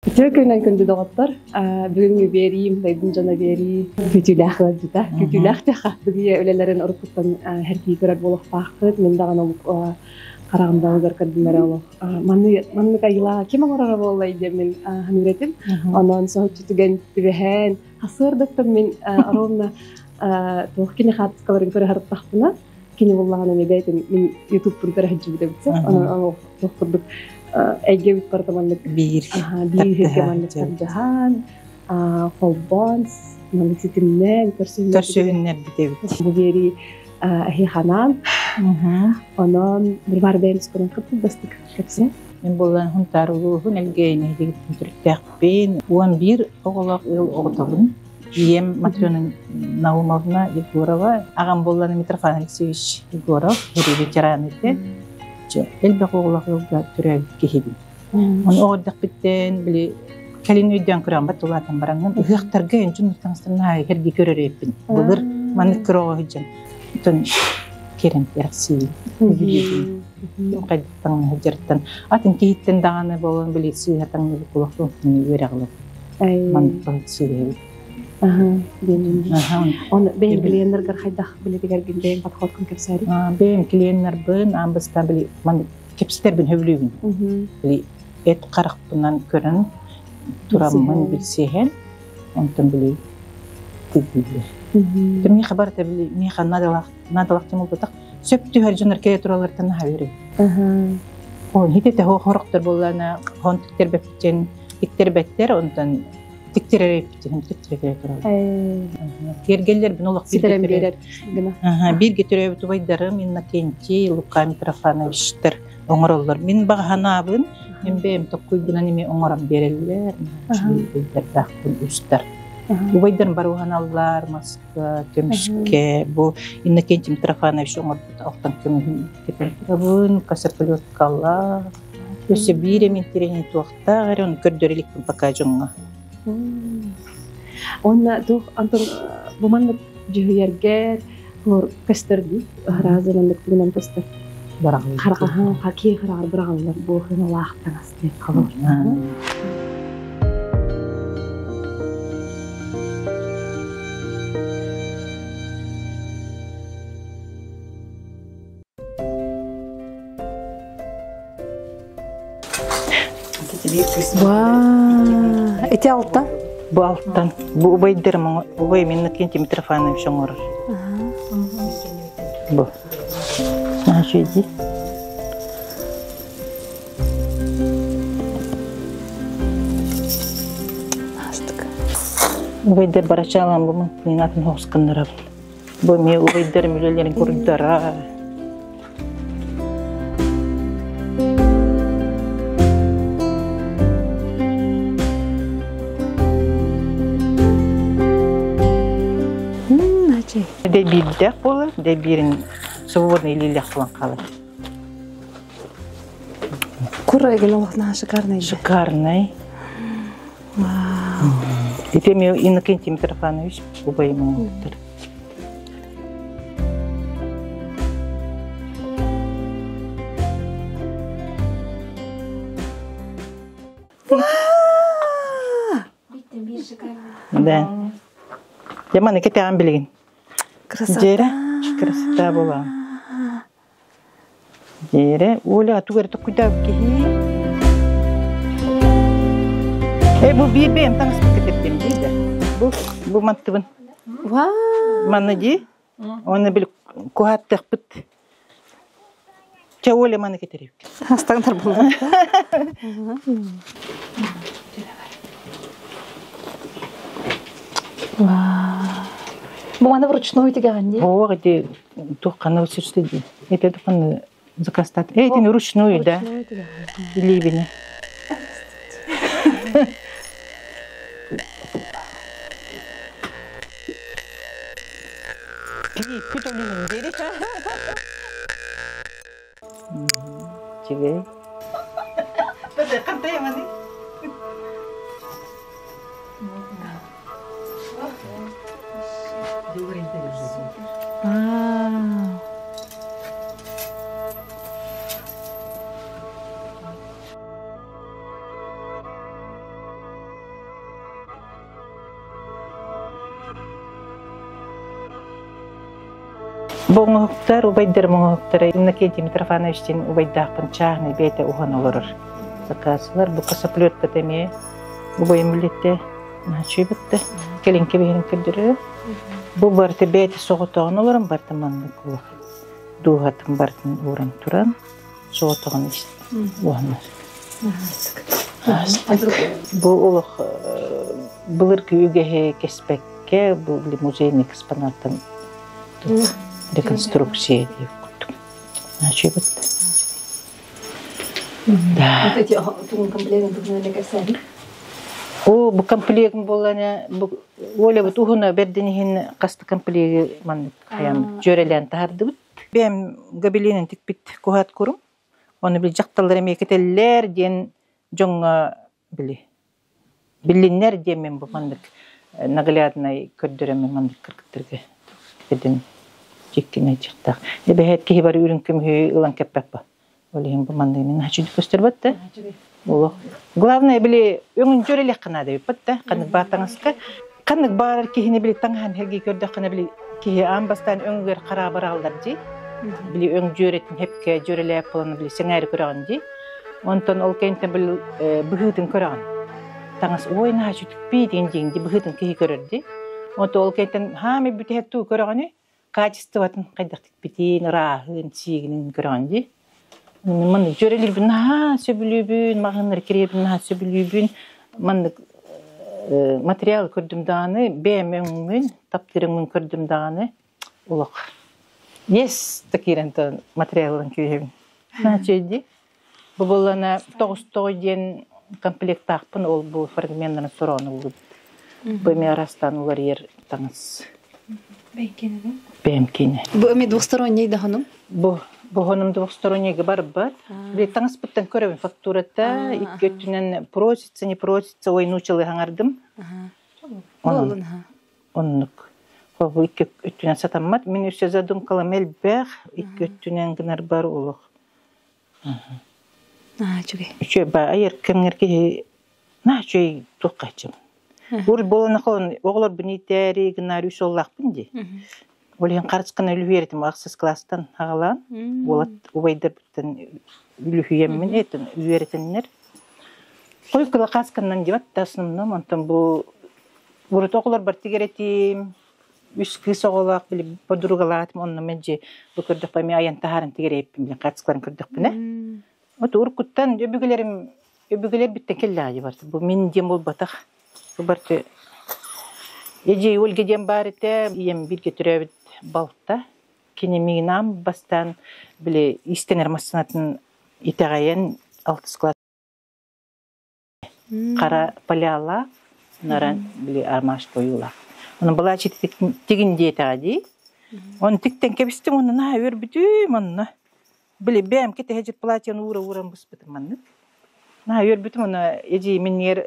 Үтүө күнүнэн күндү доҕоттор. Бүгүҥҥү биэриим, дойдум дьоно биэрии күүтүүлээх ыалдьыта. Күүтүүлээх диэххэ бүгүн үлэлэрин уруккуттан сэргии көрөр буолуохтаахпыт. Мин даҕаны хараҕым далыгар көрдүм эрэ олох. Маннык айылаа ким оҥороро буоллай диэн мин саныыр этим. Онон соһуччу түгэн түбэһэн, хасыардаттан мин ровно туох кини хаартыскаларын көрө сырыттахпына, кини буллаҕына эмиэ бэйэтин мин ютубпун көрө сылдьыбыт эбит. Онон туох курдук эйгэбит барыта маннык биир биир сиргэ маннык тардыһан холбоон маннык ситимнээн көрсүһүннэрбит эбит бу биэрии эһиэхэ онон бырбаар бэйэм тускунан кыттыгастык кэпсээ Мин буолан Хунтаар улууһун Элгээйи нэһилиэгиттэн төрүттээхпин. 11 оҕолоох ыал оҕотобун. Ийэм Матрена Наумовна Егорова, аҕам буоллан Митрофан Алексеевич Егоров, ветеран этэ. Элбэх оҕолоох ыалга төрөөбүт киһибин. Оны оҕо эрдэхпиттэн били кэлин өйдөөн көрөн бат улаатан бараҥҥын ыһыахтарга энчин таҥастарнаһа кэрги көрөр эппин. Былыр маннык кыра оҕо сылдьан оттон кэрэн кэрэхсиибин. Хайдах таҥнаһа дьарыктан атын киһиттэн даҕаны буолан били сыыһа таҥныбыт кулахтан үөрэҕи Маннык сыыһабыт. Оны бэйэм клиеннаргар хайдах билетигэргин бэйэм подходкун кэпсээри? Бэйэм клиеннарбын аан бастаан били маннык кэпсэтэрбин сөбүлүүбүн. Били эт харахпынан көрөн тураммын билсиһэн онтон били тигиллэр. Миэхэ барыта били миэхэ надалах надалах тем буолбатах сөп түһэр дьоннор кэлэ тураллартан наһаа үөрөбүн. Ол хитете хорохтор буоллаана хон тиктэрбэппитин тиктэрбэттэр онтон тиктэрэриппитин тиктэрэ тураллар. Киэргэллэрбин олох ситэрэн биэрэр гына. Бииргэ төрөөбүт убайдарым Иннокентий, Лука Митрофановичтар оҥороллор. Мин баҕаһанаабын, мин бэйэм токкуйбунан эмиэ оҥорон биэрэллэр. Үчүгэйдэрдаахпын устар. Убайдарым бары уһаналлар, маска, көмүскэ. Бу Иннокентий Митрофанович оҥорбут алтан көмүһүн кэтэн турабын, косоплеткалаах. Өссө биир эмин тирэһин туохтаах эрэ, ону көрдөрө иликпин пока дьоҥҥо. Уонна туох Антон бу маннык дьүһүйэргэр көстөр дии араазы маннык тугунан көстөр Быраҕыллар. Киһи хараҕар быраҕыллар бу хыналаах таҥас диэн холобур. Ваа, ити алтан? Бу алтан. Бу убайдарым, убайым Иннокентий Митрофанович оҥорор. Бу. Наша иди. Убайдар барачаалаан бу мантын атын хоҕусканнарабын. Бу эмиэ убайдарым үлэлэрин курдара. Дэ биирдээх буолар, дэ биирин свободный илиилээх буолан хаалар. Кура эгин олохнаha шикарный. Шикарный. Ити эмиэ Иннокентий Митрофанович убайым оҥорбуттар. Да. Я маны кэтэҕин билигин. Красота. Дьиэрэ, красота буолаҕын. Дьиэрэ, Оля, тугу эрэ токкуйдаабыт киһи. Э, бу биир бэйэм таҥаспын кэтэрдим дии да. Бу, бу мантыбын. Манна дии. Уонна били куһааттыахпыт. Чэ, Оля маны кэтэриэбит. Астаҥнар буолла. Бу маны вручную тигэҕин дии? Оҕ ити туоххана сүрсү дии. Это тухханы заказтат. Э, итини ручную, да. Илиибини. Клиппит олиһин дири. Чигэй. Бу оҥоһуктар, убайдарым оҥоһуктара Иннокентий Митрофанович диэн убайдаахпын чааһынай бэйэтэ уһан олорор. Сакаасылар бу косоплетката эмиэ убайым үлэтэ наһаа Кэлин кэбиһэрин көрдөрөр. Бу барыта бэйэтэ соҕотоҕун олорон барыта маннык олох дууһатын барытын ууран туран соҕотоҕун уһанар. Бу олох былыргы үгэһи кэспэккэ бу музейный экспонаттан реконструкция диир курдук. Начебыт. Да. О, бу комплегым буоллана, бу Оля бу туһуна бэрдин иһин хаста комплегы маннык хайам дьүөрэлээн таһардыбыт. Бэйэм гобеленин тикпит куһаат курум. Ону били дьахталлар эмиэ кэтэллэр диэн дьоҥҥо били Биллиннэр диэммин бу маннык нагляднай көрдөрөммүн маннык кыргыттарга кэтин дьиккинэ дьахтаах. Эбэһээт киһи бары үрүҥ көмүһү ылан кэппэт ба. Ол иһин бу маннык мин хачыды көстөрбөт да. Олох. Главное били өҥүн дьөрелеххэ наада эбиппит да. Ханнык баар таҥаска. Ханнык баарар киһини били таҥаһын херги көрдөххүнэ били киһи аан бастаан өҥүгэр хараа барааллар дии. Били өҥ дьүөрэтин хепке дьүөрэлээп буолан били сэҥээри көрөҕүн дии. Онтон ол кэнниттэн били быһыытын көрөҕүн. Таҥас ой наһаа сүтүкпүй диэн диэн быһыытын киһи көрөр дии. Онтон ол кэнниттэн хаамай бүтэһик туу көрөҕүнүй качествотын хайдах тикпитин, ырааһын, сиигинин көрөҕүн дии. Маннык дьүөрэлиирбин наһаа сөбүлүүбүн, маҕаһыыннары кириэбин наһаа сөбүлүүбүн. Маннык материал көрдүм даҕаны, бэйэм өҥмүн, таптыыр өҥмүн көрдүм даҕаны улах Yes да киирэн тон материалын күүһүбүн. Наһаа дии. Бу буоллана тоҕус тоҕо диэн комплектаахпын ол бу фрагменнарын сороон ыллыбыт. Бу эмиэ арастаан уларыйар таҥас. Бэйэм киинэ. Бу эми двухсторонний да хонум? Бу бу хонум двухстороннийга барбат. Били таҥаспыттан көрөбүн фактурата икки өттүнэн просится, не просится, ой нуучалыы хаҥардым. Онон Оннук. Бу икки өттүнэн сатаммат. Мин өссө задумкалам элбэх, икки өттүнэн гынарбар олох. Аа, үчүгэй. Үчүгэй ба айар кэмҥэр киһи наһаа үчүгэй туоххайчым. Ур буолан оҕолор оҕолорбун иитээри гынаары үс уоллаахпын дии. Ол иһин харыскана үлүһүйэритим ахсыс класстан аҕалаан уолат убайдарбыттан үлүһүйэммин этин үөрэтиннэр. Хой кылакаасканнан дьыбат таснымным онтон бу Урут оҕолорбор тигэрэтим, үс кыыс оҕолоох били подругалаатым, онно мэлдьи бу көрдөхпө эмиэ айан таһааран тигэрээппин билин хаацкаларын көрдөхпүнэ. Вот уруккуттан өбүгэлэрим өбүгэлэрбиттэн кэллэҕэ барты. Бу мин диэн буолбатах. Бу барты Эдьиий Ольга диэн баар этэ, ийэм бииргэ төрөөбүт балта. Кини миигин аан бастаан били иистэнэр массыынатын итэҕэйэн алтыс класс Хара поляла, наран били армаш ойуулаах. Ону былаачы тигин диэтэҕэ дии. Оны тиктэн кэбистим уонна наһаа үөрбүтүм онно. Били бэйэм кэтэһэ платьяны уура-ууран быспытым маннык. Наһаа үөрбүтүм уонна эдьиий минньиэр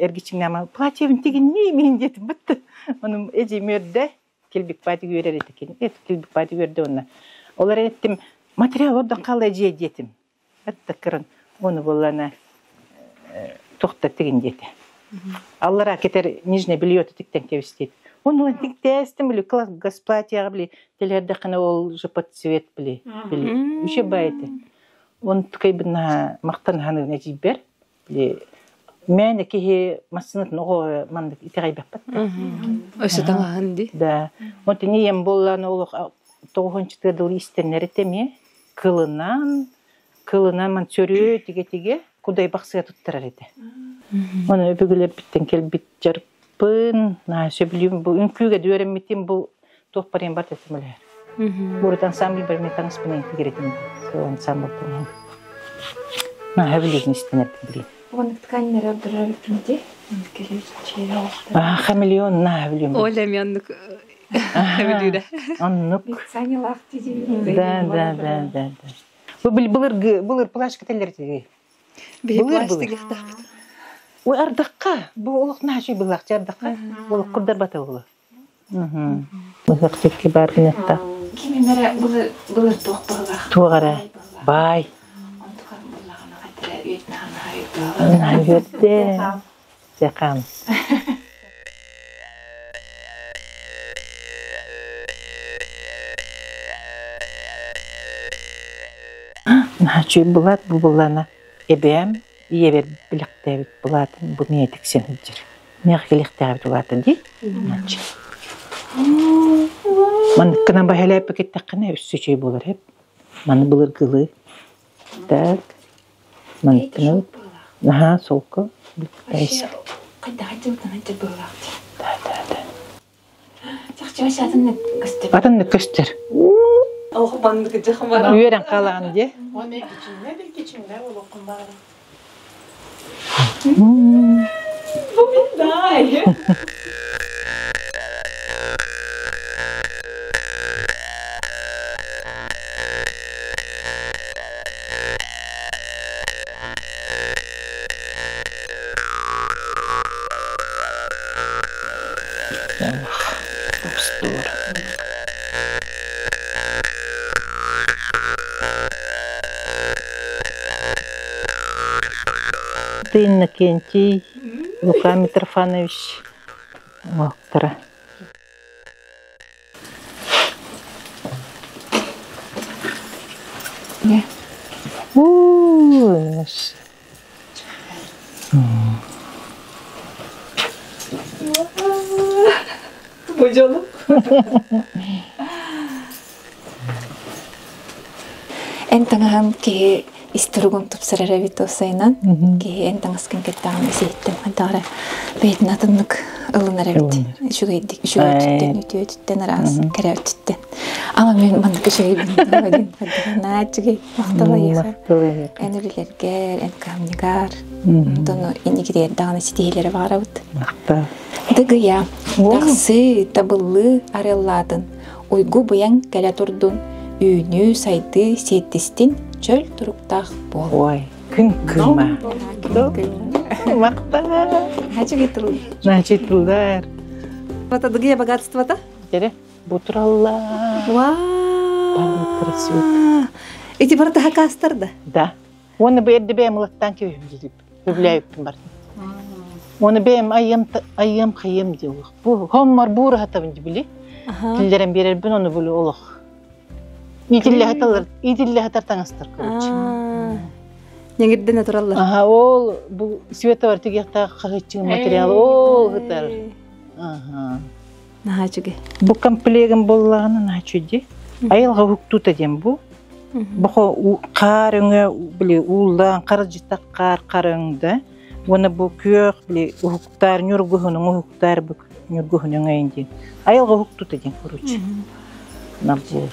эргичиҥнээмэ платьебын тигиннии миин диэтим бытты. Ону эдьиийим үөрдэ килбикпаати үөрэр этэ кини. Килбикпаати үөрдэ уонна. Ол эрэн эттим материал ордон хаалла эдьиий диэтим. Аттакырын ону буоллана туохта тигин диэтэ. Аллара кетер нижнее белье тиктен кэбистиэт. Оны тиктээстим били госплатияга били телердэххинэ ол же под цвет били били үчө байты. Он тукайбына мактан ханыгына жибер били мээнэ киһи массынатын оҕо маннык итэҕэйбэппэт. Өссө таҥаһын ди. Да. Онтон ийэм буоллаана олох тоҕуһунчу тыадыл истэннэр этэ кылынан кылынан ман сөрүө тигэ-тигэ кудай бахсыга туттарар этэ. Оны өбүгэлэрбиттэн кэлбит дьарыкпын, наһаа сөбүлүүм бу үҥкүүгэ дүөрэммитим бу туох барыан бар этим үлэһэр. Урут ансамбль бар мен таҥаспын тигирэтим. Сол ансамбль туһунан. Наһаа билигин истэн эттим билигин. Уонна тканьнары ордорор эбиппин А, хамелеон наһаа билиэм. Оля мен Билүүрэ. Оннук. Да, да, да, да, да. Бу былыр былыр плащ кэтэллэр этиги. Биһи плащ тигиэхтээхпит. Ой, ардахха. Бу олох наһаа былаахча ардахха. Олох курдарбата буолу. Быһах тикки бар гынатта. Киминэрэ былыр былыр туох быһылаах. Туох эрэ. Бай. Онтукан буллаҕына хатыра үөт наһаа Үөттэ. Сехам. Наһаа булат бу буллана эбээм ийэбэр билэхтээбит булаатын бу миэ тиксэн сылдьар. Миэхэ кэлиэхтээбит улаата дии. Манныккынан баһылааппы кэттэххинэ өссө үчүгэй буолар эп. Маны былыргылыы. Так. Манныккынан наһаа солко. Да, да, да. Атын көстөр. Үөрэн хаалаҕын дии. Ты Иннокентий Лука Митрофанович уоттара. Уу, Бу дьолу. Эн таҥаһым киһи ис туругун тупсарар эбит уопсайынан. Киһи эн таҥаскын кэттэҕин исиһиттэн хайдах бэйэтин атыннык ылынар эбит. Үчүгэйдик, үчүгэй өттүттэн, үтүө өттүттэн араас кэрэ өттүттэн. Ама мен маннык үчүгэйбин наһаа үчүгэй. Махтал эйиэхэ. Эн үлэлэргэр, эн кыһамньыгар, онтон инникитигэр даҕаны ситиһиилэри баҕарабыт. Махтал. Дыгыйа, тахсыы, табыллыы арыаллаатын, уйгу-быйаҥ кэлэ турдун, үүнүү, сайдыы сиэттистин, чөл туруктаах буол. Ой, күн кыыма. Махтал. Значит, тыллар. Это дыгыя богатство-то? Дere, бу тураллар. Вау! Красиво. Эти барыта хакастар да? Да. Уонна бу эрдэ бэйэм ылаттаан кэбиһим Өбүлээбиппин бардым. Уонна бэйэм айыам айыам хайыам дии олох. Бу хоммор буураһатабын дии били. Киллэрэн биэрэрбин ону били олох. Иитиллэһэталлар, иитиллэһэтэр таҥастар короче. Ньэҥирдэнэ тураллар. Аха, ол бу Света бар тигиэхтээх хаһыаччыгын материал ол ытар. Аха. Наһаа үчүгэй. Бу комплегым буоллаҕына наһаа үчүгэй. Айылҕа уһуктуута диэн бу. Бохо хаар өҥө били ууллаан харадьытах хаар харыҥда. Уонна бу күөх били уһуктаар ньургуһунуҥ уһуктаар бу ньургуһун өҥөйүн диэн. Айылҕа уһуктуута диэн короче. Набор.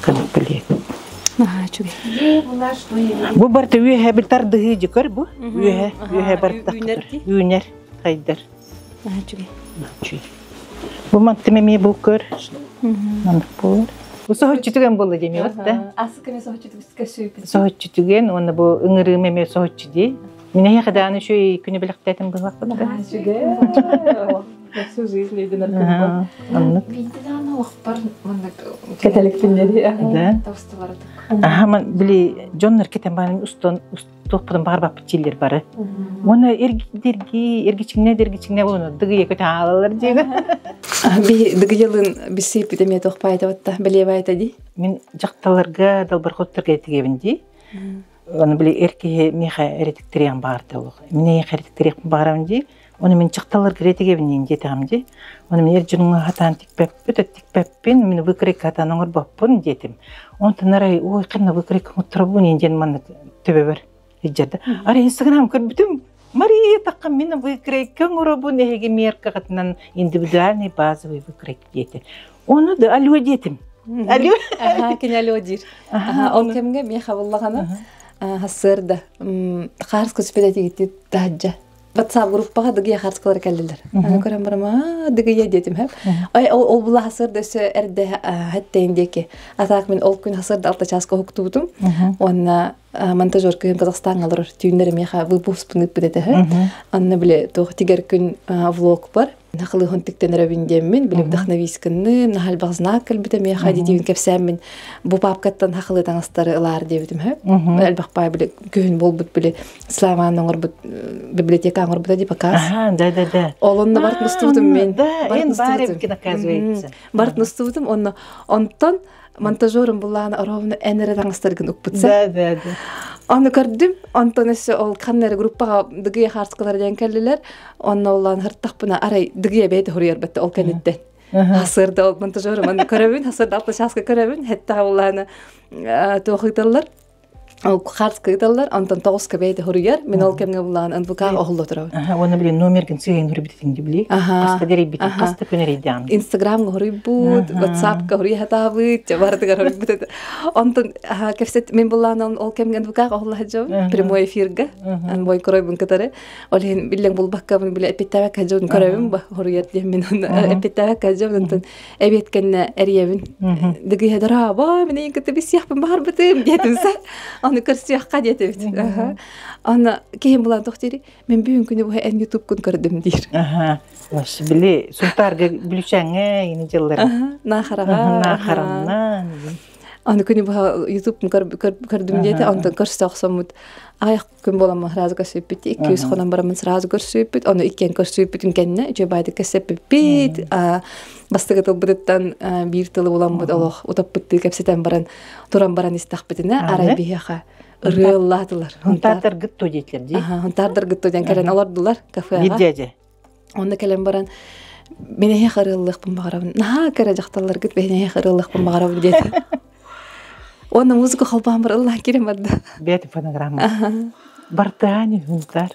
Комплект. Наһаа үчүгэй. Бу барыта үөһэ бил тардыһыы дьүкөр бу. Үөһэ, үөһэ барыта үүнэр, хайдар. Наһаа үчүгэй. Үчүгэй. Бу мантым эмиэ бу көр. Маннык буолар. Бу соһуччу түгэн буолла диэми да? Асык эмиэ соһуччу түгэн Соһуччу түгэн уонна бу ыҥырыым эмиэ соһуччу дии. Мин эһиэхэ даҕаны үчүгэй күнү бэлэхтээтим быһылахпын да. Үчүгэй. Всю жизнь өйдөнөр Оннук. Биирдэ даҕаны олохпор маннык Кэтэликтин диэри. Да. Тавстылары Аха, ман били дьоннор кетен баарын устан туохпутун баҕарбаппыт дииллэр бары. Уонна эргидерги, эргичиҥнэ дергичиҥнэ буолан дыгыйа көтө хаалалар диэбэ. Би дыгыйалын биссииппит эмиэ туох баайта батта, бэлиэ баайта дии. Мин дьахталарга далбархоттарга этигебин дии. Оны били эр киһи миэхэ эретиктериэн баарда олох. Мин эйиэхэ эретиктериэхпин баҕарабын дии. Оны мин дьахталларга эретигебин диэн диэтэҕим дии. Оны мин эр дьонуҥа хатаан тикпэппит, тикпэппин, мин выкройка хатаан оҥорбоппун диэтим. Онтон арай, ой, ханна выкройка оҥотторобун диэн маннык төбөбөр илдьэрдэ. Арай Инстаграм көрбүтүм, Мария тахха мин выкройка оҥоробун эһиги меркаҕытынан индивидуальный базовый выкройка диэтэ. Ону да алло диэтим. Алло. Аха, кини алло диир. Аха, ол кэмҥэ миэхэ буллаҕына хассыарда хаарыс көспүт этигитти таһаджа. WhatsApp группаҕа дыгыйа хаарыскалар кэллилэр. Аны көрөн барам, аа, дыгыйа диэтим хэп. Ай, ол ол була хасырда өссө эрдэ хэттейин диэки. Атаак мин ол күн хасырда алта чааска уһуктубутум. Уонна монтажер кыһын Казахстаҥҥа олорор түүннэр миэхэ выпуск ыыппыт этэ. Анна били туох тигэр күн влог бар. Нахылыһын тиктенеребин диэммин, били вдохновискынным, нахальбах знак кэлбитэ миэхэ дидиин кэпсээммин бу папкаттан хахылы таҥастары ылаар диэбитим хэ. Элбэх пай били күһүн буолбут били Славан оҥорбут библиотека оҥорбута ди показ. Ага, да, да, да. Ол онно барт мустубутум мен. Да, эн бар эбикин оказывается. Барт мустубутум онно онтон монтажерым буллаана ровно эн эрэ таҥастаргын укпутса. Да, да, да. Ону көрдүм, онтон өссө ол ханна эрэ группаҕа дыгыйа хаарскалар диэн кэллилэр. Онно оллаан хыртахпына арай дыгыйа бэйэтэ хоруйарбатта ол кэнниттэн. Хасырда ол монтажерым аны көрөбүн, хасырда алта чааска көрөбүн, хэттэҕэ буллаана туох ыыталлар. Ол хаарска ыыталлар, онтон тоҕуска бэйэтэ хоруйар. Мин ол кэмҥэ буллаан НВК оһолло турабын. Уонна били номергын сыыйын хөрбүтүн били. Хаста дэрийбитин, хаста күн эрийдэҕин. Инстаграмга хоруйбут, Ватсапка хоруй хатаабыт, барытыгар хоруйбут. Онтон кэпсэт мин буллаан ол кэмҥэ НВК оһолло сылдьабын прямой эфирга. Бой коройбун кытары. Ол иһин биллэн булбаккабын биле эппиттээбэккэ дьон көрөбүн ба хоруйар диэн мин эппиттээбэккэ дьон онтон эбиэт кэннэ эрийэбин. Дыгыйа дорообо, мин эйин кытта билсиэхпин баҕарбытым диэтим сэ. Аны көрсүөххэ диэтибит. Аны киһим булан тох дири, мен бүгүн күнү бу эн ютубкун көрдүм диир. Ага. Били Сунтаарга Бүлүчэҥҥэ ини дьыллары. Наахараҕа. Наахараннан. Аны күнү быһа ютуб көрдүм диэтэ, онтон көрсө охсоммут. Аяқ күн боламмын сразу көрсүппүт, 200 хонон бараммын сразу көрсүппүт, ону иккиэн көрсүппүтүн кэннэ үчүгэй баайдык кэссэппиппит, бастакы тылбытыттан биир тылы буламмыт олох утаппыттыы кэпсэтэн баран туран баран истэхпитинэ арай биһиэхэ ырыаллаатылар. Хунтаардаргыт то диэтилэр дии. Хунтаардаргыт то диэн кэлэн олордулар кафеҕа. Биир дьээдьэ. Онно кэлэн баран мин эһиэхэ ырыаллыахпын баҕарабын. Наһаа кэрэ дьахталларгыт бэйэн эһиэхэ ырыаллыахпын баҕарабын диэтэ. Уонна музыка холбоон бар ыллаан киирэн барда. Бэйэтин фонограмма. Бартаани хунтар.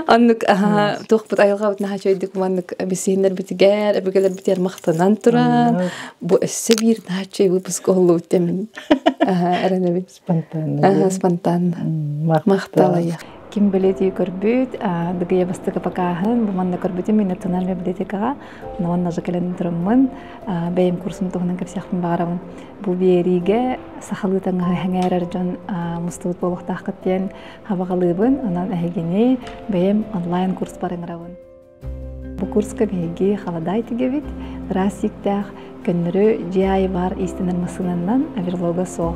Оннук туохпут айылҕабыт наһаа үчүгэйдик маннык бисиһиннэрбитигэр, өбүгэлэрбитигэр махтанан туран, бу өссө биир наһаа үчүгэй выпуск оһоллубут диэммин эрэнэбин. Спонтанно. Спонтанно. Махтал айах. Ким билетии көрбүт, дыгыйа бастакы покаһын, бу манна көрбүтүм мин национальная библиотекаҕа, онно же кэлэн тураммын, бэйэм курсум туһунан кэпсиэхпин баҕарабын. Бу биэриигэ сахалыы таҥаһы сэҥээрэр дьон мустубут буолуохтааххыт диэн хабаҕалыыбын. Онон эһигини бэйэм онлайн курспар ыҥырабын. Бу курска биһиги халадаай тигэбит, ыраас сииктээх, көннөрү дьиэ аайы баар иистэнэр массыынанан оверлога суох.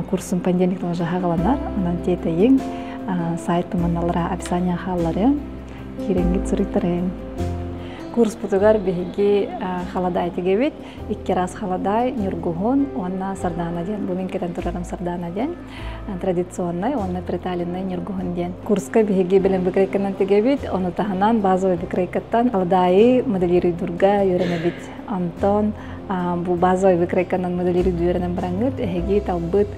Курсум понедельниктан уже хаҕаланар, онон тиэтэйиҥ, сайт туманналара описание хаалларыам, киирэҥҥит суруйтарыаҥ. Курспутугар биһиги халадаай тигэбит, икки раз халадаай, ньургуһун уонна сардаана диэн. Бу мин кэтэн турарым сардаана диэн. Традиционнай уонна приталеннай ньургуһун диэн. Курска биһиги бэлэм выкройканан тигэбит, ону таһынан базовый выкройкаттан халадаайы моделируйдурга үөрэнэбит. Онтон бу базовый выкройканан моделируйду үөрэнэн бараҥҥыт, эһиги талбыт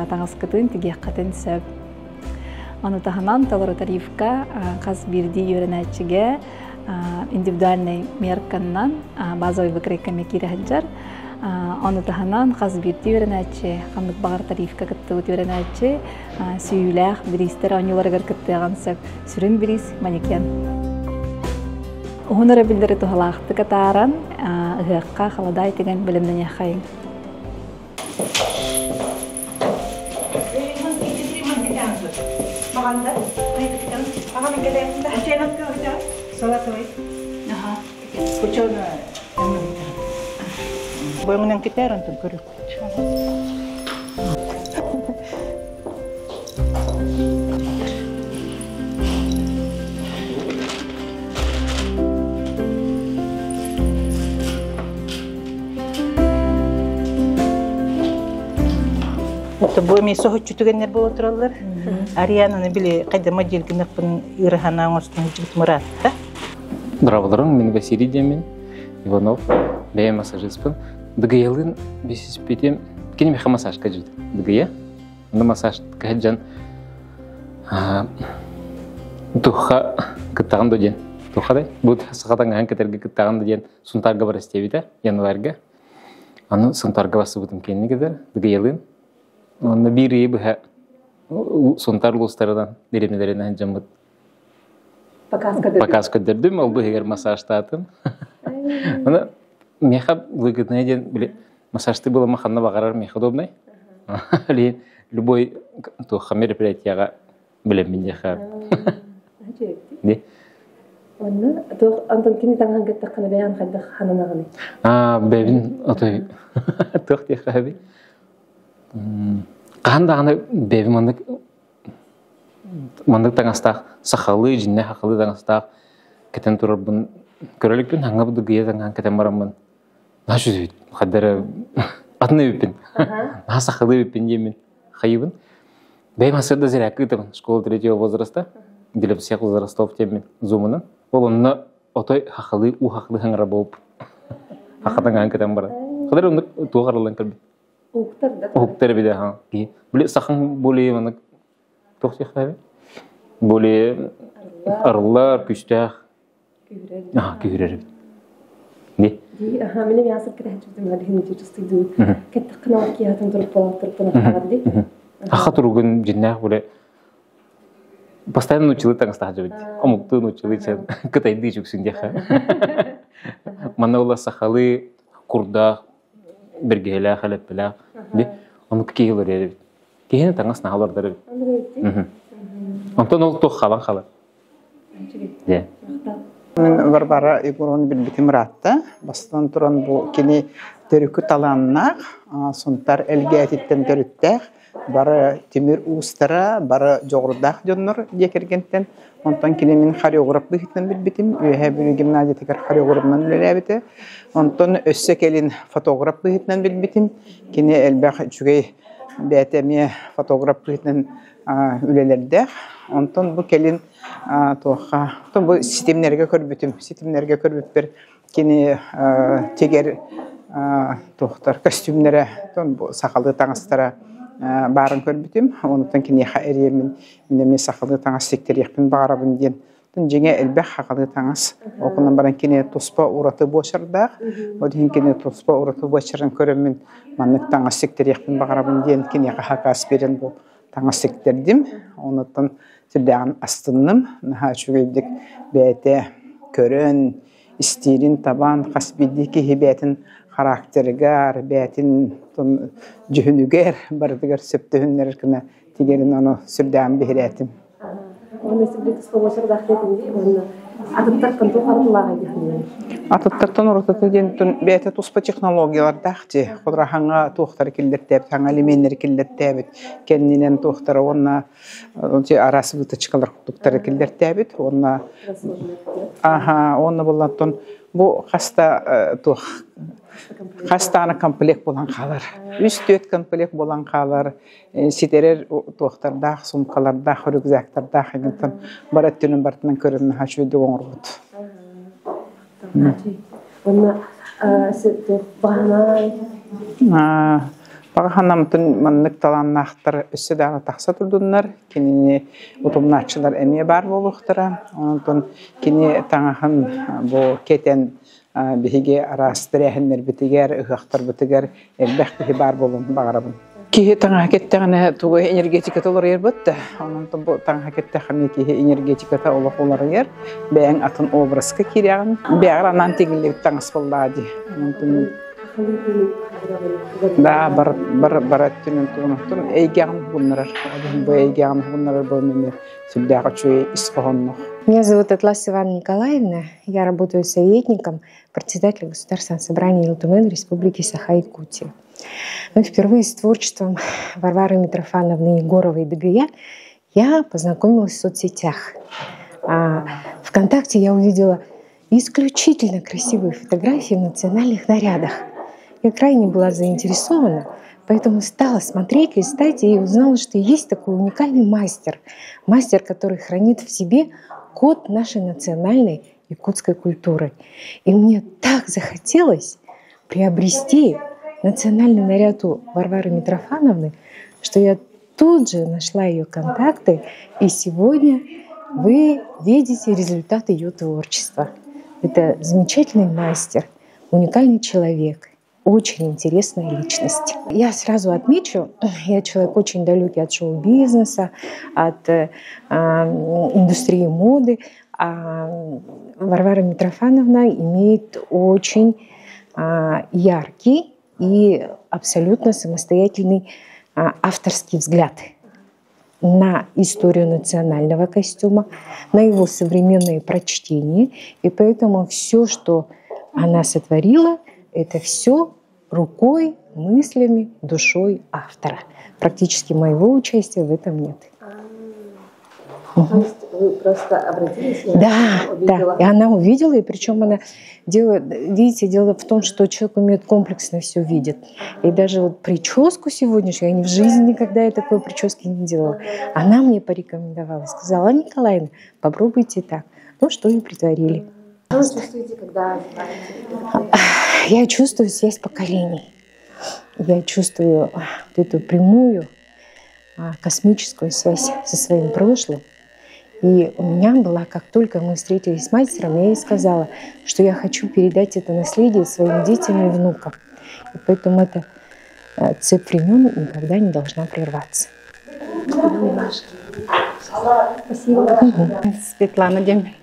таҥаскытын тигиэххитин сөп. Ону таһынан толору тарифка хас биирдии үөрэнээччигэ индивидуальнай мерканнан базовый выкройками киирэ сылдьар. Ону таһынан хас биирдии үөрэнээччи, ханнык баҕар тарифка кыттыбыт үөрэнээччи сүүйүүлээх бириистэр оонньууларыгар кыттыаҕын сөп. Сүрүн бириис манекен. Уһун өрөбүллэри туһалаахтык атааран, ыһыахха халадаай тигэн бэлэмнэниэххэйиҥ. Бөҥүнэн китээр онтон көрүккүт. Бу эмиэ соһуччу түгэннэр буола тураллар. Ариананы били хайдама диэлгинэхпин ыарахан оҥостон сылдьыбыт Муратта. Здравствуйте, мен Василий диэммин, Иванов, бэйэм массажиспын. Дыгыйалыын бисиспитим, кини миэхэ массажка дьиит. Дыгыйа. Онно массаж кыһаджан тухха кыттаҕын да диэн. Тухха да? Бу сахатан аһан кэтэргэ кыттаҕын да диэн Сунтаарга бар истиэбитэ, январьга. Аны Сунтаарга бассыбытым кэнни кытар, Дыгыйалыын. Онно биир ыйы быһа Сунтаар улуустарынан, дэриэбинэлэринэн дьоммут показ көрдөрдүм, ол быһыгар массажтаатым. Аны миэхэ выгодное диэн били массажты буолама ханна баҕарар миэхэ удобнай. Любой туохха мероприятияҕа билэммин диэхэ. Ди. Онно туох антон кини таҥаһын кэттаххына бэйэҕин хайдах хананаҕыный? Аа, бэйэбин отой туох диэххэ Хаһан даҕаны бэйэбин маннык маннык таҥастаах сахалыы дьиннээх сахалыы таҥастаах кэтэн турарбын көрө иликпин хаҥа дыгыйа таҥаһын кэтэн бараммын наһаа үчүгэй хайда эрэ атын эбиппин наһаа сахалыы эбиппин диэммин хайыбын бэйэм сырда зарядка ыытабын школа третьего возраста для всех возрастов диэммин зумунан ол онно отой хахалыы уу хахалыы хаҥара буолуп хахатаҥаан кэтэн баран хадыр оннук туох арыллан кэлбит Уһуктар да. Уһуктар эбит аха. Били сахан более маннык туох диэхтээбит? Более арыллар, күүстээх. Күүһүрэр. Аха, күүһүрэр эбит. Ди. Ди, аха, мин эмиэ асып кэтэһэн мадыһын чувствую. Кэттаххына ол киһатын туруп болан туруптан ахтаҕар ди. Аха туругун дьиннээх боле постоянно научилы таҥастаах дьэбит. Омуктуу научилы чэн кытайдыы чүксүн диэхэ. Манна ула сахалыы курдаах бэргэһэлээх, элэппэлээх. Ди онук киһи олорор эбит. Киһини таҥас наһаа олордор эбит. Онтон ол туох халан халар. Дьэ. Мин Варвара Егоровна билбитим ыраатта. Бастатан туран бу кини төрүкү талааннаах, Сунтар Элгээтиттэн төрүттээх, бары тимир уустара, бары дьоҕурдаах дьоннор дьиэ кэргэнтэн. Онтон кини мин хореограф быһыытынан билбитим. Үөһээ Бүлүү гимназиятыгар хореографынан үлэлээбитэ. Онтон өссө кэлин фотограф быһыытынан билбитим. Кини элбэх үчүгэй бэйэтэ эмиэ фотограф быһыытынан үлэлэрдээх. Онтон бу кэлин туохха, бу ситимнэргэ көрбүтүм. Ситимнэргэ көрбүппэр кини тигэр туохтар костюмнара, бу сахалыы таҥастара баарын көрбүтүм. Онтон киниэхэ эрийэммин мин эмиэ сахалыы таҥас тиктэриэхпин баҕарабын диэн. Дьиҥэ элбэх сахалыы таҥас. Ол гынан баран кини туспа ураты буочардаах. Ол иһин кини туспа ураты буочарын көрөммүн маннык таҥас тиктэриэхпин баҕарабын диэн киниэхэ хакаас биэрэн бу таҥас тиктэрдим. Онуттан сүрдээҕин астынным. Наһаа үчүгэйдик бэйэтэ көрөн, истиилин табан, хас биирдии киһи бэйэтин характерыгар, бэйэтин дьүһүнүгэр барытыгар сөптөһүннэрэр гына тигэрин ону сүрдээҕин биһирээтим. Уонна сирдик туспа диэтиҥ уонна атыттартан туох арыллааҕый диэхиннэн? Атыттартан уратыта диэн бэйэтэ туспа технологиялардаах дии. Холобура туохтары киллэртээбит, хаҥа элеменнэри киллэртээбит, кэннинэн туохтара уонна араас выточкалар курдуктары киллэртээбит уонна аха уонна буллантон бу хаста туох хастааны комплект буолан хаалар. Үс-түөрт комплект буолан хаалар. Ситэрэр туохтардаах, сумкалардаах, рюкзактардаах эгинтэн бар өттүнэн барытынан көрөн наһаа үчүгэйдик оҥорбут. Уонна баҕа Баҕа санааммытын маннык талааннаахтар өссө даҕаны тахса турдуннар, кинини утумнааччылар эмиэ баар буолуохтара. Онтон кини таҥаһын бу кэтэн биһиги араас тэрээһиннэрбитигэр, ыһыахтарбытыгар элбэх киһи баар буолуон баҕарабын. Киһи таҥаһа кэттэҕинэ тугу энергетиката уларыйарбыт да, онон бу таҥаһа кэттэххинэ киһи энергетиката олох уларыйар, бэйэҥ атын образка киирэҕин, бэйэҕэр анаан тигиллибит таҥас буоллаҕа дии. Онон да бар бар бар өттүнэн тугунаттан эйгэҕин уһугуннарар. Бу эйгэҕин уһугуннарар буолан эмиэ сүрдээх үчүгэй ис хоһоонноох. Меня зовут Атлас Ивановна Николаевна. Я работаю советником председателя Государственного собрания Ил Тумэн Республики Саха-Якутия. Но впервые с творчеством Варвары Митрофановны Егоровой Дыгыя я познакомилась в соцсетях. А ВКонтакте я увидела исключительно красивые фотографии в национальных нарядах. Я крайне была заинтересована, поэтому стала смотреть, листать и узнала, что есть такой уникальный мастер. Мастер, который хранит в себе код нашей национальной якутской культуры. И мне так захотелось приобрести национальный наряд у Варвары Митрофановны, что я тут же нашла ее контакты, и сегодня вы видите результат ее творчества. Это замечательный мастер, уникальный человек, очень интересная личность. Я сразу отмечу, я человек очень далекий от шоу-бизнеса, от индустрии моды. А Варвара Митрофановна имеет очень яркий и абсолютно самостоятельный авторский взгляд на историю национального костюма, на его современное прочтение. И поэтому все, что она сотворила, это все рукой, мыслями, душой автора. Практически моего участия в этом нет. То есть вы просто обратились? Да, да. И она увидела, и причем она делает, видите, дело в том, что человек умеет комплексно все видеть. И даже вот прическу сегодняшнюю, я ни в жизни никогда я такой прически не делала. Она мне порекомендовала, сказала, Николаевна, попробуйте так. Ну, что и притворили. Что вы чувствуете, когда Я чувствую связь поколений. Я чувствую вот эту прямую космическую связь со своим прошлым. И у меня была, как только мы встретились с мастером, я ей сказала, что я хочу передать это наследие своим детям и внукам. И поэтому эта цепь времен никогда не должна прерваться. Спасибо. Светлана диэммин.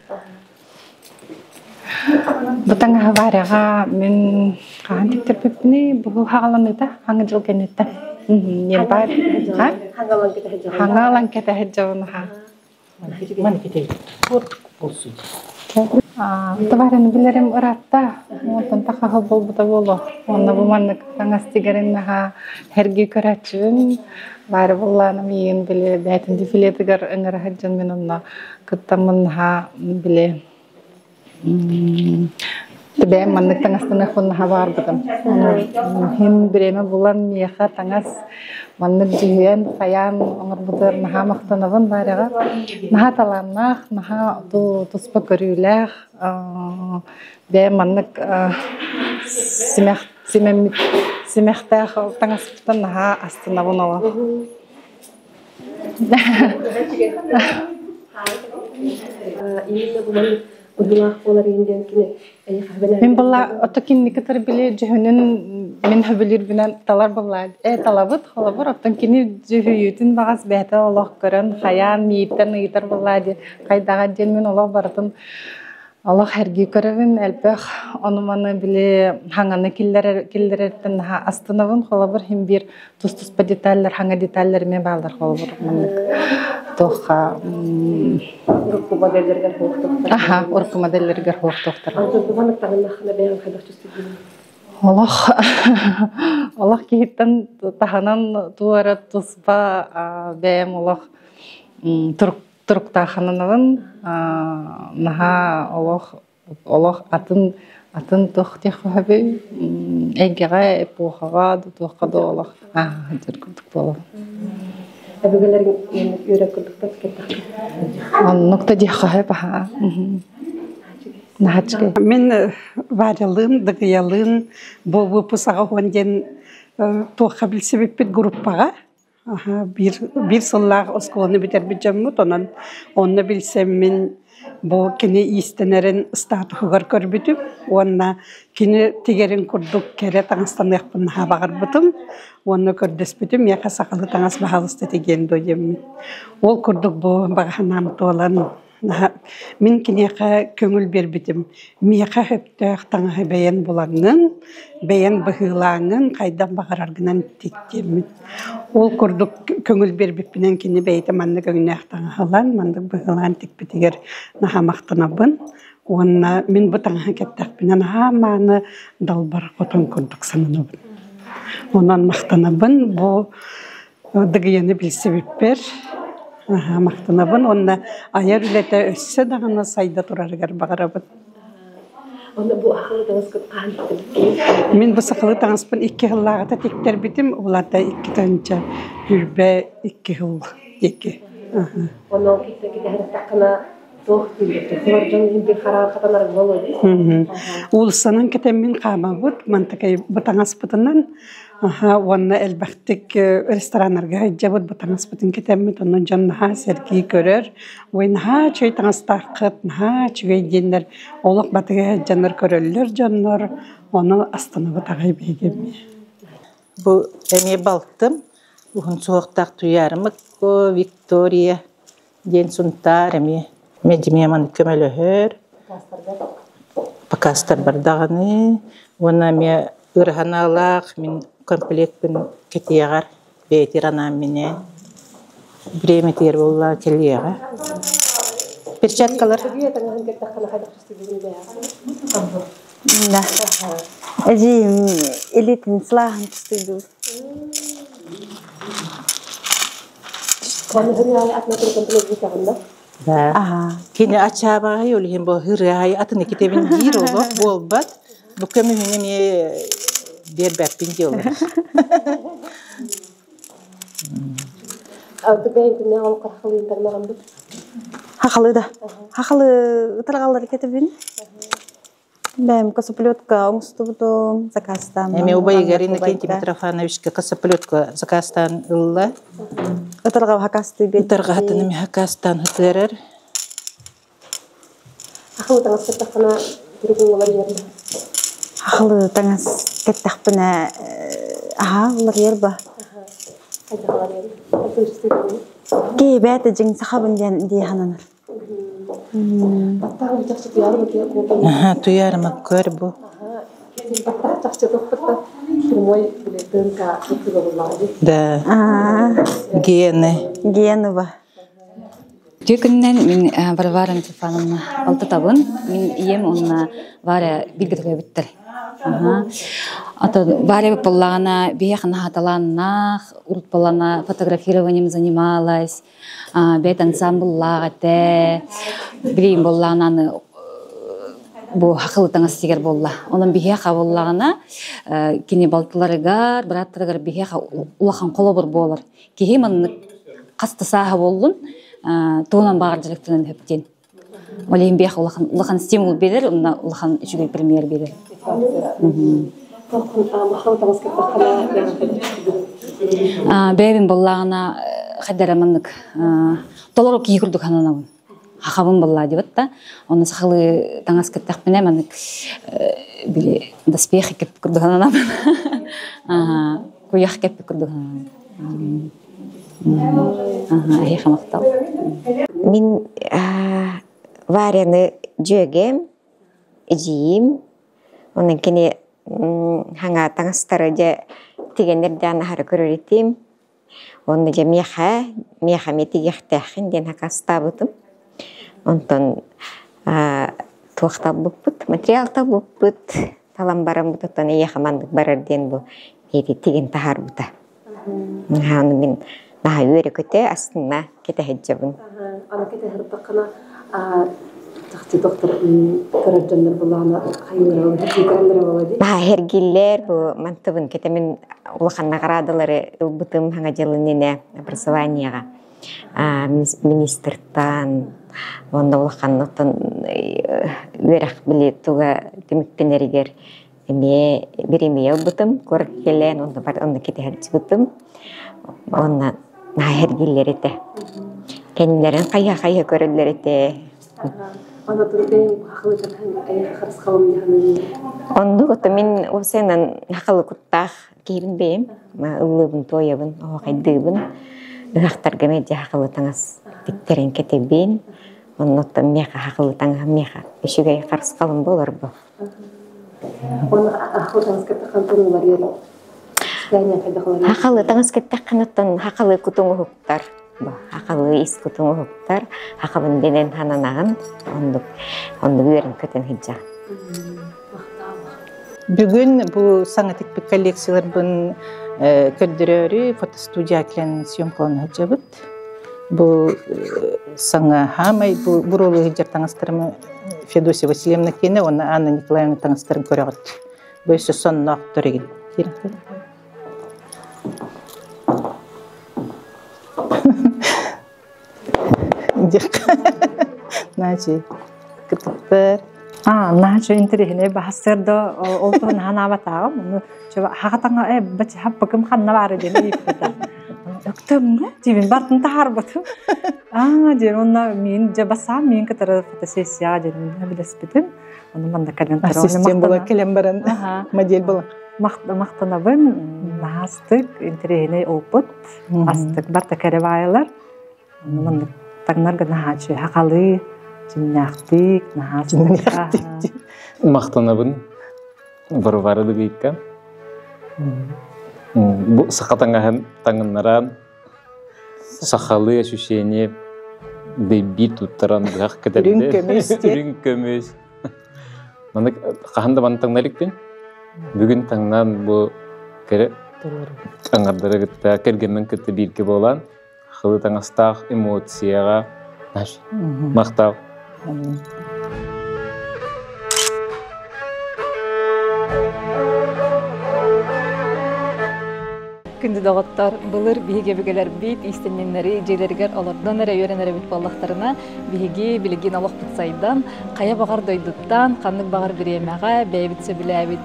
Бу таҥаһы Варяҕа мин хаһан тиктэрбиппиний бу хаҕаланыыта хаҥа дьыл кэнниттэн. Ньирбар хаҥалан кэтэһэр дьабын аха. Товарыны билэрим ыраатта. Онтон тахаһы буолбута буолуо. Онно бу маннык таҥас тигэрин наһаа сэргии көрөөччүбүн. Варя буллааным иин били бээтин дефилетигэр ыҥыра сылдьан мин онно кыттаммын наһаа били Бэйэм маннык таҥастаныахпын наһаа баҕарбытым. Иһин бириэмэ булан миэхэ таҥас маннык дьүһүйэн, хайаан оҥорбутугар наһаа махтанабын Варяҕа. Наһаа талааннаах, наһаа туспа көрүүлээх, бэйэм маннык симэх симэммит симэхтээх таҥаспыттан наһаа астынабын олох. Мин была ото кинини кытары били дьүһүнүн мин хөбүлүүрбүнэн талар буоллаа э талабыт холобур оттон кини дьүһүйүүтүн баҕас бэйэтэ олох көрөн хайаан мииттэн ыйытар буоллаа дии хайдаҕа диэн мин олох барытын Олох эргии көрөбүн, элбэх ону-маны били хаҥаны киллэрэр киллэрэртэн наһаа астынабын. Холобур, иһин биир тус-туспа деталлар, хаҥа деталлар эмиэ бааллар холобур маннык туохха Урукку модельлэригэр хуохтуохтар. Аха, урукку модельлэригэр хуохтуохтар. Антон бу маннык таҥыннаххына бэйэҥ хайдах чувствуйдун? Олох олох киһиттэн таһынан туох эрэ туспа бэйэм олох турук туруктаахананабын наһаа олох олох атын атын туох диэххэ эйгэҕэ эпохаҕа да туохха да олох ааһа курдук буолабын. Өбүгэлэриҥ үөрэх курдуктар кэттэххэ. Оннук да диэххэ сөп аһаа. Наһаа үчүгэй. Мин Варялыын, Дыгыйалыын бу выпуск аҕа диэн туохха билсибиппит группаҕа Биир биир сыллаах оскуоланы бүтэрбит дьоммут, онон онно билсэммин бу кини иистэнэрин статуһугар көрбүтүм уонна кини тигэрин курдук кэрэ таҥастаныахпын наһаа баҕарбытым уонна көрдөспүтүм миэхэ сахалыы таҥас баһаалыста тигиэн дуо диэммин. Ол курдук бу баҕа санаам туолан Мин киниэхэ көҥүл биэрбитим. Миэхэ сөптөөх таҥаһы бэйэн булаҥҥын, бэйэн быһыылааҥҥын, хайдах баҕараргынан тиктиэммин. Ол курдук көҥүл биэрбиппинэн кини бэйэтэ маннык өҥнөөх таҥаһы ылан, маннык быһыылаан тикпитигэр наһаа махтанабын. Уонна мин бу таҥаһы кэттэхпинэ наһаа мааны далбар хотон курдук сананабын. Онон махтанабын бу Дыгыйаны билсибиппэр махтанабын уонна айар үлэтэ өссө даҕаны сайда турарыгар баҕарабын. Онно бу сахалыы таҥаскын хаһан тиктэрбиккиний? Мин бу сахалыы таҥаспын 2 сыллааҕыта тиктэрбитим, улаата 2 2022 сыл диэки. Онно ол киттэн кэтэһэртэххинэ туох дииллэр? Олор дьон иһин биир хараҕар хатанар буолуо дии. Уулуссанан кэтэммин хаамабыт, мантакай бу таҥаспытынан Аһа уонна элбэхтик рестораннарга сылдьабыт, бу таҥаспытын кэтэммит, онон дьон наһаа сэргии көрөр. Ой, наһаа үчүгэй таҥастааххыт, наһаа үчүгэй диэннэр олох батыһа сылдьаннар көрөллөр дьоннор, ону астынабыт аҕай биһиги эмиэ. Бу эмиэ балтым уһун суһуохтаах Туйаарымык Виктория диэн Сунтаар эмиэ медимиэ маннык көмөлөһөр. Покастарбар даҕаны уонна эмиэ ыарахан мин комплекпын кэтиэҕэр бэйэтигэр анаан минээн. Бириэмэтигэр буолла кэлиэҕэ. Перчаткалар. Да. Эдьиийим илиитин сылааһын тустуйдубут. Да. Кини ачаабаҕай ол иһин бу ырыаһай атын икитебин диир олох буолбат. Бу көмүһүн эмиэ биэрбэппин дии олор. Хахалы да. Хахалы ытырҕаллар кетебин. Бэйэм косоплетка оҥостубутум, заказтаан. Эми убайыгар Иннокентий Митрофановичка косоплетка заказтаан ылла. Ытырҕа хакастыы биэрдим. Ытырҕаһытын эми хакастаан хытыарар. Хахалы таҥас кэттэххинэ туругуҥ уларыйар да? Хахалы таҥас кэттэхпинэ аһаа уларыйар ба. Хайдах уларыйар? Киһи бэйэтэ дьиҥ сахабын диэн дии сананар. Туйаарыма көр бу. Да. Гены. Гены ба. Үтүө күнүнэн мин Варвара Митрофановна алтатабын. Мин ийэм уонна Варя бииргэ төрөөбүттэр. Ата Варя буоллаҕына биһиэхэ наһааталааннаах, урут буоллаҕына фотографированием занималась, бэйэт ансамбллаах этэ. Билигин буоллаҕына аны бу хахылы таҥас сигэр буолла. Онон биһиэхэ буоллаҕына кини балтыларыгар, бырааттарыгар биһиэхэ улахан холобур буолар. Киһи маннык хас да сааһа буоллун, тугунан баҕар дьарыктанан сөп диэн. Ол иһин биһиэхэ улахан улахан стимул биэрэр, уонна улахан үчүгэй премьер биэрэр. Бэйэбин буоллаҕына хайдара маннык толору киһи курдук сананабын. Хахабын буоллаа диэбит да. Онно сахалыы таҥас кэттэхпинэ маннык били доспехи кэппит курдук сананабын. Куйах кэппит курдук сананабын. Эһиэхэ махтал. Мин Варяны дьүөгэм, эдьиийим, онон кини хаҥа таҥастары дьэ тигэнэр дээн аһары көрөр этим. Уонна дьэ миэхэ, миэхэ эмиэ тигиэхтээххин диэн акаастаабытым. Онтон туох талбыппыт, материал талбыппыт, талан бараммыт оттон эйиэхэ маннык барар диэн бу эти тигин таһаарбыта. Аны мин наһаа үөрэ-көтө астына кэтэһэддьэбин. Аны кэтэһэрдэххинэ чахчы доктор көрөр дьоннор булаана хайыылара көрөллөрө буолла дии. Наһаа эргиллэр бу мантыбын кэтэмин улахан наградалары ылбытым хаҥа дьылын образованиеҕа министртан уонна улахан оттон үөрэх били туга түмүктэнэригэр эмиэ бириэмийэ ылбытым куорат кэлэн онно бар онно кэтэһэрдьибытым уонна наһаа эргиллэр этэ кэннилэрин хайа-хайа көрөллөр этэ. Оннук ото мин уопсайынан хахалы куттаах киһибин бэйэм ыллыыбын туойабын оһуохайдыыбын ыһахтарга мэлдьи хахалы таҥас тиктэрин кэтэбин оннуттан миэхэ хахалы таҥаһым миэхэ үчүгэй харысхалым буолар бу. Хахалы таҥас кэттэххин оттон хахалы кутуҥ уһуктар. Хахалы ис кутуҥ уһуктар. Хахабын дэнэн хананаҕын. Оннук оннук үөрэн көтөн сылдьаҕын. Бүгүн бу саҥа тикпит коллекцияларбын көрдөрөөрү фотостудия кэлэн съемкалана сылдьабыт. Бу саҥа хаамай бу буруолуу сылдьар таҥастарым Федосия Васильевна киэнэ уонна Анна Николаевна таҥастарын көрөҕүт. Бу өссө сонноохтор игин. Значит, кытыктар. А, наһаа интэриэһинэй баһассыарда ол туһун ханаабатааҕым. Ону хахатаҥа э бачча хаппыкым ханна баары диэн ыйыппыта. Өктөмҥө дибин бартын таһаарбытым. Аа диэн онно миин дьэ басаам миин кытары фотосессияҕа диэн билэспитим. Ону манна кэлэн Ассистент була кэлэн баран модель була. Махтанабын наһаастык интэриэһинэй опыт астык барта кэрэ баайалар. Ону маннык таҥнарга наһааччы хахалыы дьиҥнээхтик наһаа Дьиҥнээхтик. Махтанабын Варвара Дыгыйка. Бу саха таҥаһын таҥыннаран Сахалыы ощущение дэйбиир туттаран быһах Үрүҥ кэтэрдэ. көмүс диэн. Үрүҥ көмүс. Маннык хаһан да манна таҥна иликпин. Бүгүн таҥнан бу кэрэ аҥардары кытта кэргэммин кытта бииргэ буолан хылы таҥастаах эмоцияҕа махтал. Күндү доҕоттор, былыр биһиги өбүгэлэрбит иистэнньэннэри дьиэлэригэр олордон эрэ үөрэнэр эбит буоллахтарына, биһиги билигин олохпут сайдан, хайа баҕар дойдуттан, ханнык баҕар бириэмэҕэ бэйэбит сөбүлээбит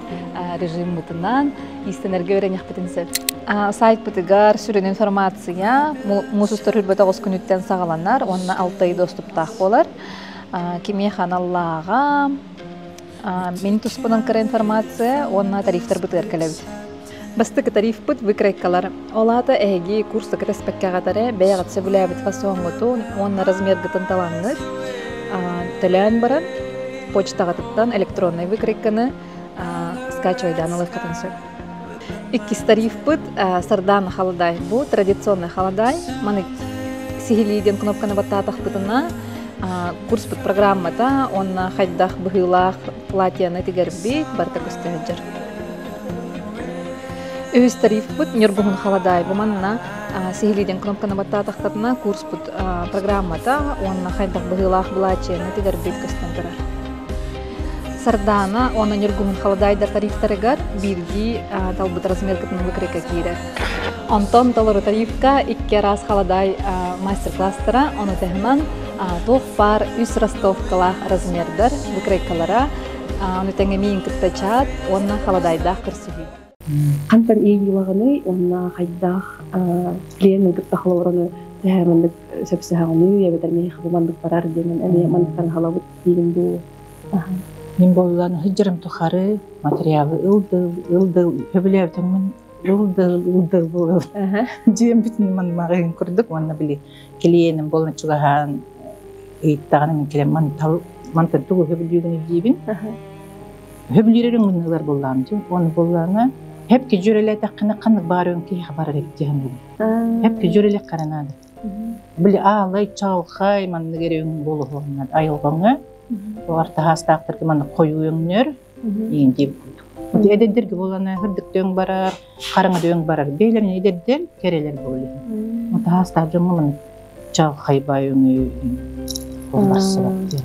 режиммытынан иистэнэргэ үөрэниэхпитин сөп. Сайтпытыгар сүрүн информация муус устар үрбэт оҕус күнүттэн саҕаланар уонна алта ый доступтаах буолар. Кимиэхэ аналлааҕа, мин туспунан кыра информация уонна тарифтарбытыгар кэлэбит. Бастакы тарифпыт выкройкалар. Ол аата эһиги курса кэтэспэккэҕит эрэ бэйэҕит сөбүлээбит фасоҥҥутун уонна размергытын талаҥҥыт төлөөн баран почтаҕытыттан электроннай выкройканы скачивайдаан ылыаххытын сөп. Иккис тарифпыт сардаана халадай. Бу традиционный халадай. Маны сиһилии диэн кнопканы баттаатахпытына курспут программата уонна хайдах быһыылаах платьяны тигэрбит барыта көстө сылдьар. Үһүс тарифпыт Ньургуһун халадаай. Бу манна сиһилиидэн кнопканы баттаатахтарына курспут программата уонна хайдах быһыылаах былаачыйаны тигэрбит көстөн турар. Сардаана уонна Ньургуһун халадаайдар тарифтарыгар биирдии талбыт размеркытын выкройка киирэр. Онтон толору тарифка икки араас халадаай мастер-класстара, ону таһынан туох баар үс ростовкалаах размердар выкройкалара, ону тэҥэ миин кытта чат уонна халадаайдаах көрсүһүү. Хантан иэйиилэҕиний уонна хайдах клиенин кытта холобуруну төһө маннык сөпсөһөҕүнүй эбэтэр миэхэ бу маннык барар диэн эмиэ манныктан халабыт диигин дуу? Мин буоллан сылдьарым тухары материалы ылдыл, ылдыл, сөбүлээбитим ылдыл, ылдыл буолал. Дьиэм бүтүн манмаҕын курдук уонна били клиеним буолан чугаһаан ыйыттаҕына мин кэлэн мантал мантан тугу сөбүлүүгүн диибин. Сөбүлүүрүн гыннылар буллаам дии. Оны буллаана хеп кежүрелээтэххинэ ханнык баар өҥ киһиэхэ барар эбит дии саныыбын. Хеп кежүрелек харанаады. Били аалай чаҕылхай маннык эрэ өҥ буолуһуоннар айылҕаҥа олар таһаастаахтарга маннык хойуу өҥнөр иин диэбит курдук. Эдэрдэргэ буолана сырдык өҥ барар, хараҥа өҥ барар. Бэйэлэрин эдэрдэр кэрэлэр буолуһун. Таһаастаах дьоҥҥо маннык чаҕылхай баай өҥү барсыбат диэн.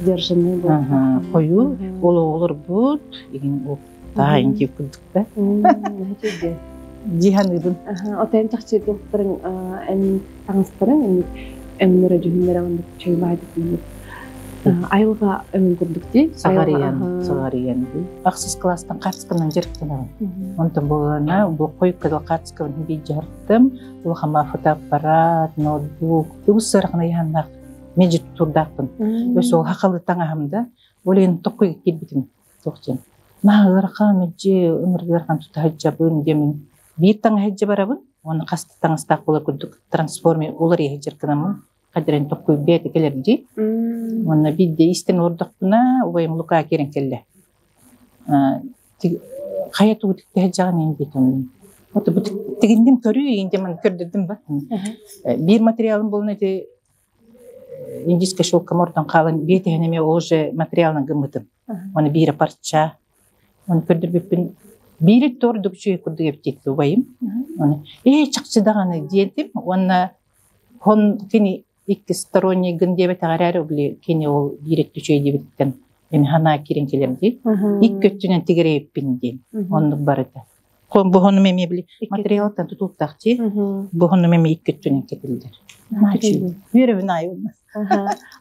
Сдержанный был. Хойуу ол оҕолорбут игин таайын диэбит курдук да. Дии саныыбын. Отойун чахчы туохтарын эн таҥастарыҥ эмит өҥнөрө дьүһүннэрэ оннук чуйбаайдык айылҕа өҥүн курдук дии. Саҕарыйан, саҕарыйан. Ахсыс класстан хаартысканан дьарыктанабын. Онтон буолана бу хойукка хаартыскабын биир дьарыктым. Улахама фотоаппарат, ноутбук, үгүс сыарахана ыйааннаах меджи турдаахпын. Өс ол хахалы таҥаһым да, ол иһин токкуй киирбитим туох диэн. Наһаа ыарахан меджи ынырык ыарахан тута сылдьабын диэмин. Биир таҥаһы илдьэ барабын, уонна хас да таҥастаах буолар курдук трансформер уларыйа сылдьар гынаммын хадыран токкуй бэйэтэ кэлэр дии. Уонна биирдэ истэн олордохпуна, убайым Лука киирэн кэллэ. Хайа тугу тиктэһэ сылдьаҕын ин диэтим. Вот бу тигинним көрүү ин диэн көрдөрдүм ба. Биир материалым буолан ити индийская шелка мордон хаалан биэтиһэн эмиэ уже материалынан гыммытым. Оны биирэ парча. Оны көрдөрбүппүн биири тордук үчүгэй курдук эбит убайым. Оны ээ чахчы даҕаны диэтим. Уонна хон кини икки сторонний гын диэбэтэҕэр эрэ били кини ол биир өттү үчүгэй диэбититтэн эми санаа киирэн кэлэр дии. Икки өттүнэн тигэрээппин диэн. Оннук барыта. Буһунум эмиэ били материалтан тутултах дии. Буһунум эмиэ икки өттүнэн кэтиллэр. Үөрэбин аайы.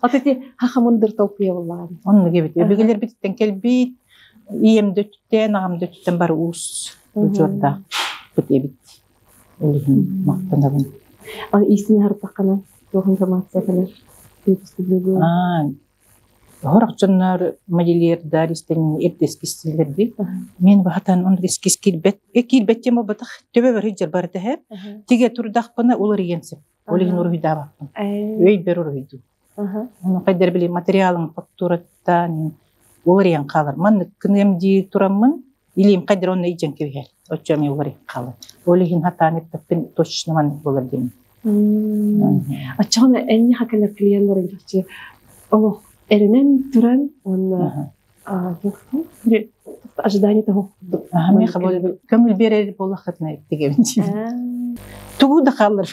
От ити хахамындыр толкуйа буллаҕын. Оннук эбит. Өбүгэлэрбититтэн кэлбит, ийэм да өттүттэн, аҕам да өттүттэн бары уус удьуордаах бут эбит. Ол иһин махтанабын. Аны иистини харыттаххына туох информация кэлэр? Хорох дьоннор модельердар истэн эрдэ эскизтииллэр Мен баһатан оннук эскиз киирбэт. Киирбэт диэн буолбатах. Төбө бары дьар барыта һэ. Тигэ турдахпына уларыйан сөп. Ол иһин уруһуйдаабаппын. Өйбөр уруһуйдуу. Ону хайдар били материалын фактураттан уларыйан хаалар. Маннык кыныам дии тураммын, илиим хайдар онно илдьэн кэбиһэр. Оччо эмиэ уларыйан хаалар. Ол иһин хатаан эппэппин точно маннык буолар диэмин. Оччоҕуна энньиэхэ кэлэр клиеннэрин чахчы олох эрэнэн туран уонна ожидание того курдук. Миэхэ көҥүл биэрэр буоллаххытына тигэбин диибин. Тугу да хааллар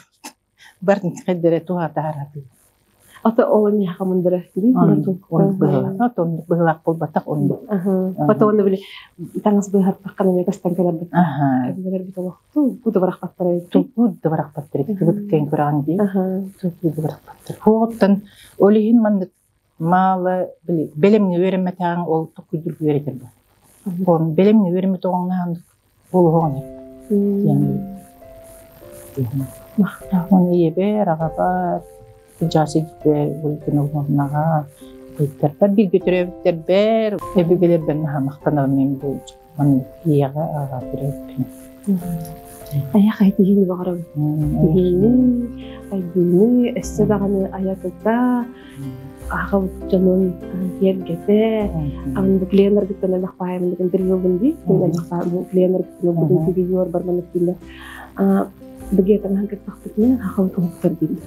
барын хайдара туһа таһаратыы. Ата ол миэхэ мындыра Оннук быһыылаах. Оннук быһыылаах буолбатах оннук. Ата онно били таҥас быһартаххына эмиэ көстөн кэлэрбит. Кэлэрбит олох тугу да барахпаттар эбит. Тугу да барахпаттар эбит. Кыбыт кэҥ көрөҕүн дии. Тугу да барахпаттар. Хуоҕуттан ол иһин маннык маала били бэлэмҥэ үөрэммэтэҕиҥ ол токуйдурга үөрэтэр бу. Он бэлэмҥэ үөрэммит оҕоҥнаһан буолуоҕун диэн Махтаҕын ийэбэр, аҕабар, дьаасидбэр, булгунаҕа, быттарбар, бииргэ төрөөбүттэрбэр, өбүгэлэрбэр наһаа махтанабын мин бу маннык ийэҕэ, аҕаҕа төрөөбүппүн. Айах этиһиини баҕарабын. Тиһиини, айдыыны, өссө даҕаны айа тута, аҕабыт дьонун киэргэтэ, аны бу клиеннаргыттан элбэх баайым диэн интервью дии, элбэх клиеннаргыттан ылбытын интервьюер бар маннык дииллэр. Быгиэ таҥаһын кыттахпытына хахабыт уһуктар дииллэр.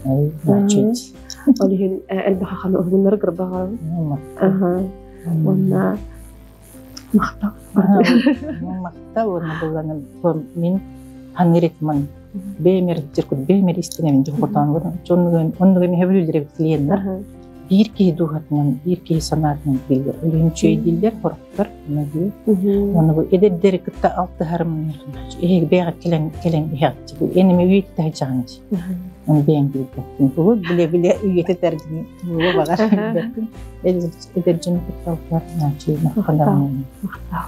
Ол иһин элбэх хаханы уһугуннары кырбаҕа. Уонна махтал. Махтал уонна булланым мин ханныритман бэймер диркут бэймер истинэбин дьохотоон оннуга миһэбүлүллэр клиеннар биир киһи дууһатынан биир киһи санаатынан дииллэр өлүн үчүгэй дииллэр хорохтор Оны бу эдэрдэри кытта алтыһарым эһиги бэйэҕит кэлэн кэлэн иһэҕит энеми үйэтитэ сылдьаҕын дии Оны бэйэҥ билбэккин тугу билэ-билэ үйэтитэргин буолуо баҕар билбэккин эдэр дьону кытта алтыһар нааччы махтал. Махтал.